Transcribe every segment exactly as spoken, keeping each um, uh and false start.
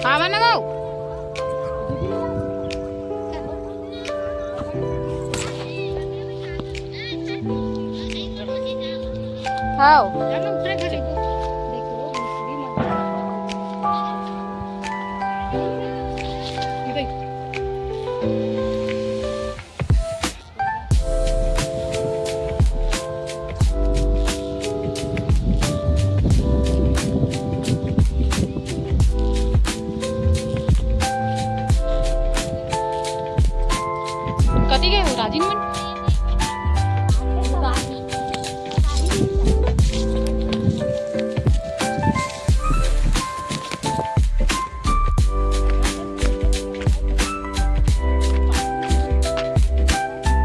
आवा ना गो। हाव। कति गए हो राजिन मन?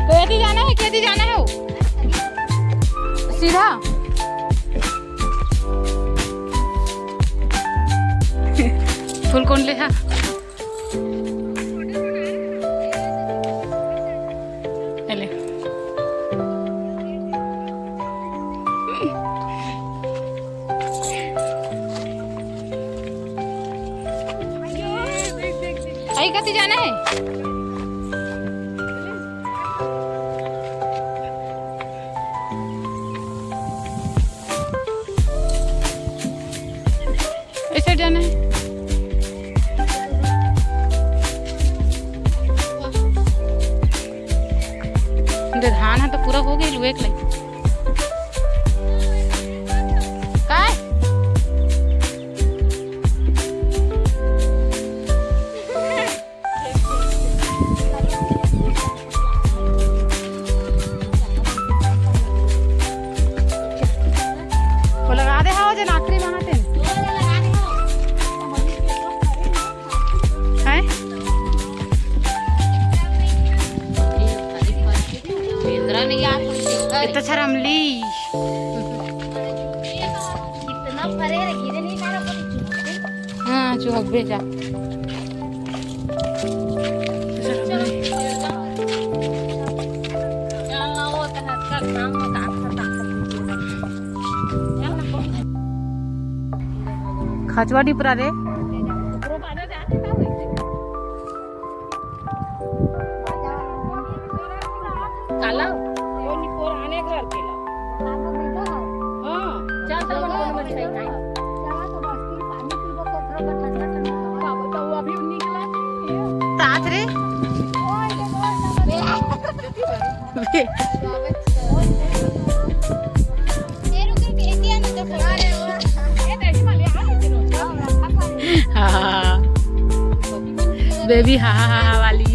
तो यदि जाना है, यदि जाना है वो सीधा फूल कौन ले हा? ले। आई कति जाना है? ऐसे जाना है। धान है तो पूरा हो गई लुए के लगे। काय? वो लगा दे, हाँ, जे नाकरी वहाँ तेन। हैं? इतना शर्म ली। कितना फरे रे, गिरे नहीं सारा, पूरी चुप। हाँ, चुहक भेजा। खचवा डिपरा रे। काला? वो निपोर आने घर के ला। हाँ। चल, तब अपन मन खाई खाई। बाबा, तो वो अभी निकला नहीं है। तात रे। हाँ, बेबी, हाँ, हाँ, हाँ, हाँ वाली।